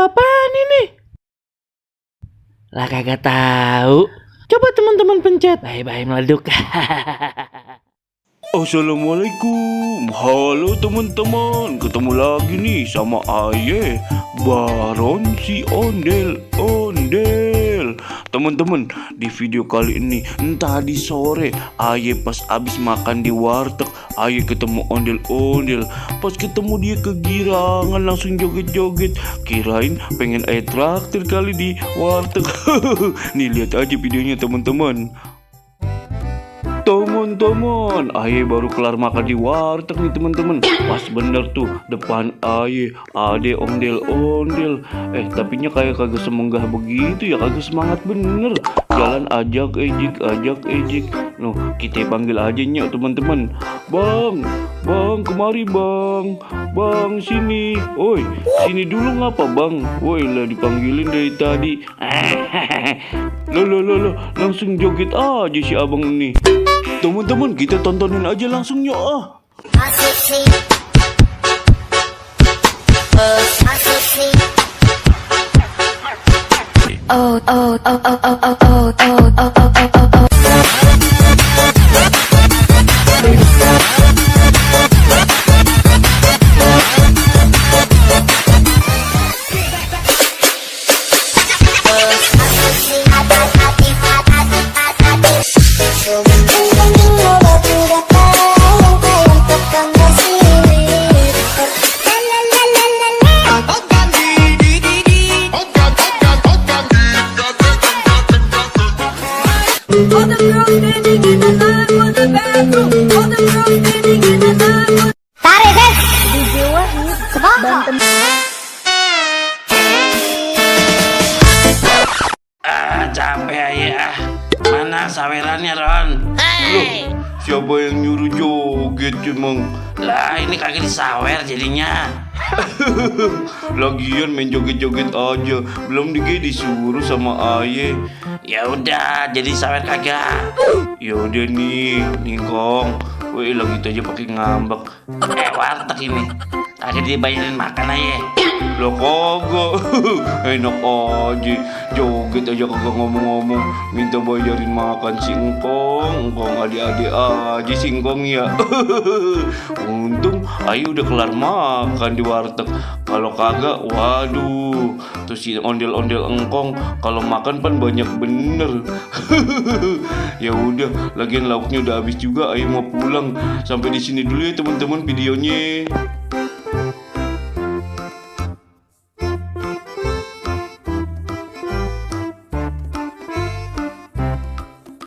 apaan ini? Lah kagak tahu. Coba teman-teman pencet. Bye-bye meleduk. Assalamualaikum, halo teman-teman, ketemu lagi nih sama Aye, Baron si ondel-ondel. Teman-teman, di video kali ini, tadi sore Aye pas abis makan di warteg, Aye ketemu ondel-ondel. Pas ketemu dia kegirangan langsung joget-joget, kirain pengen Aye traktir kali di warteg. Nih lihat aja videonya teman-teman. Teman-teman, Aye baru kelar makan di warteg nih teman-teman. Pas bener tuh depan Aye ada ondel-ondel. Tapinya kayak kagak semenggah begitu ya, kagak semangat bener. Jalan ajak ejik. Noh, kita panggil aja nyok teman-teman. Bang, kemari bang. Bang sini. Oi, sini dulu ngapa bang? Woi lah dipanggilin dari tadi. Loh, langsung joget aja si abang ini. Teman-teman, kita tontonin aja langsung yuk ah. Capek ya. Mana sawerannya Ron? Loh, siapa yang nyuruh joget emang? Lah ini kagak disawer jadinya. Lagian main joget-joget aja, belum disuruh sama Aye. Ya udah, jadi sawer kagak. Ya udah nih, Ningkong. Woi, lagi itu aja pakai ngambek. Warteg ini. Kagak dibayarin makan aja. Lo kagak. Enak aja. Joget aja kagak ngomong-ngomong. Minta bayarin makan si Engkong adik-adik aja si Engkong ya. Untung Ayu udah kelar makan di warteg. Kalau kagak, waduh. Tuh si ondel-ondel Engkong kalau makan pan banyak bener. Ya udah, lagian lauknya udah habis juga. Ayu mau pulang. Sampai di sini dulu ya teman-teman videonya.